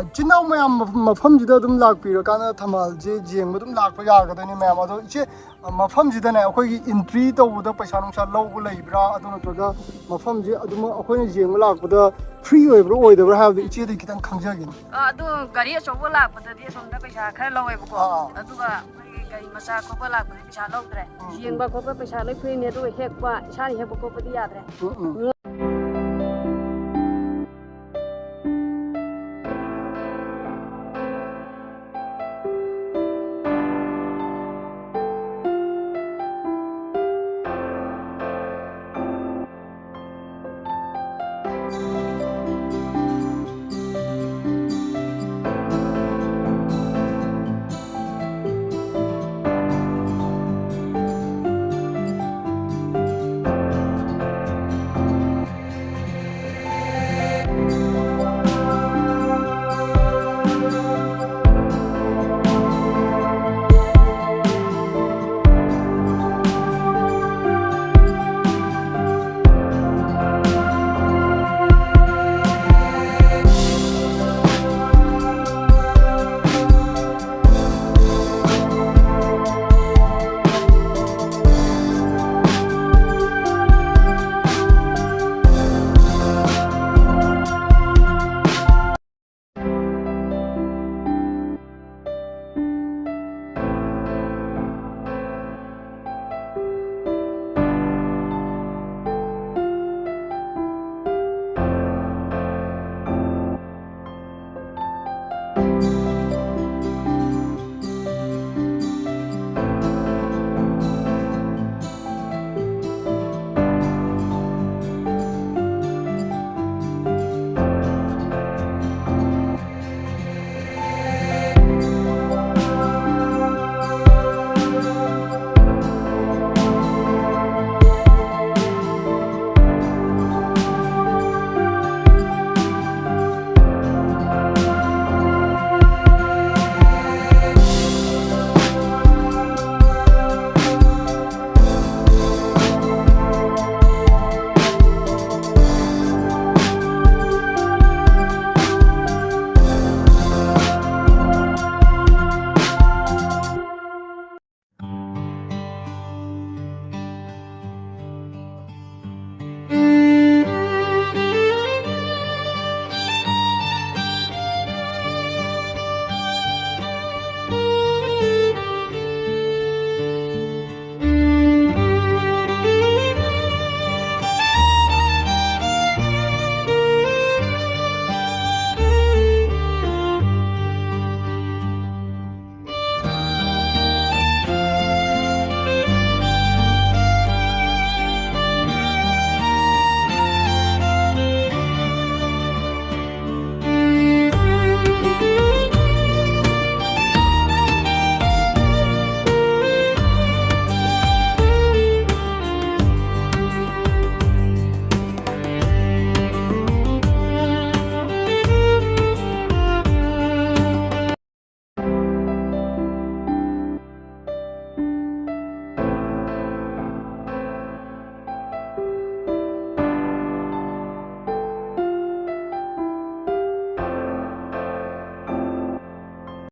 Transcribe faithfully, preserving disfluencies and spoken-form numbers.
ꯏꯆꯤꯟ ꯏꯅꯥꯎ ꯃꯌꯥꯝ ꯃꯐꯝꯁꯤꯗ ꯑꯗꯨꯝ ꯂꯥꯛꯄꯤꯔꯀꯥꯟꯗ ꯊꯝꯕꯥꯜꯁꯦ ꯌꯦꯡꯕ ꯑꯗꯨꯝ ꯂꯥꯛꯄ ꯌꯥꯒꯗꯣꯏꯅꯤ ꯃꯌꯥꯝ꯫ ꯑꯗꯣ ꯏꯆꯦ, ꯃꯐꯝꯁꯤꯗꯅꯦ ꯑꯩꯈꯣꯏꯒꯤ entry ꯇꯧꯕꯗ ꯄꯩꯁꯥ ꯅꯨꯡꯁꯥ ꯂꯧꯕ ꯂꯩꯕ꯭ꯔꯥ? ꯑꯗꯨ ꯅꯠꯇ꯭ꯔꯒ ꯃꯐꯝꯁꯦ ꯑꯗꯨꯝ ꯑꯩꯈꯣꯏꯅ ꯌꯦꯡꯕ ꯂꯥꯛꯄꯗ free ꯑꯣꯏꯕ꯭ꯔꯥ ꯑꯣꯏꯗꯕ꯭ꯔꯥ ꯍꯥꯏꯕꯗꯣ ꯏꯆꯦꯗꯒꯤ ꯈꯤꯇꯪ ꯈꯪꯖꯒꯦꯅꯦ꯫ ꯑꯥ, ꯑꯗꯨ ꯒꯥꯔꯤ ꯑꯆꯧꯕ ꯂꯥꯛꯄꯗꯗꯤ ꯑꯁꯣꯝꯗ ꯄꯩꯁꯥ ꯈꯔ ꯂꯧꯋꯦꯕꯀꯣ꯫ ꯑꯥ꯫ ꯑꯗꯨꯒ ꯑꯩꯈꯣꯏꯒꯤ ꯒꯥꯔꯤ ꯃꯆꯥ ꯈꯣꯠꯄ ꯂꯥꯛꯄꯗꯤ ꯄꯩꯁꯥ ꯂꯧꯗ꯭ꯔꯦ꯫ ꯎꯝ, ꯎꯝ꯫ ꯌꯦꯡꯕ ꯈꯣꯠꯄ ꯄꯩꯁꯥ ꯂꯣꯏ free ꯅꯦ, ꯑꯗꯨꯒ ꯍꯦꯛꯄ, ꯏꯁꯥꯅ ꯍꯦꯛꯄ ꯈꯣꯠꯄꯗꯤ ꯌꯥꯗ꯭ꯔꯦ꯫ ꯎꯝ, ꯎꯝ꯫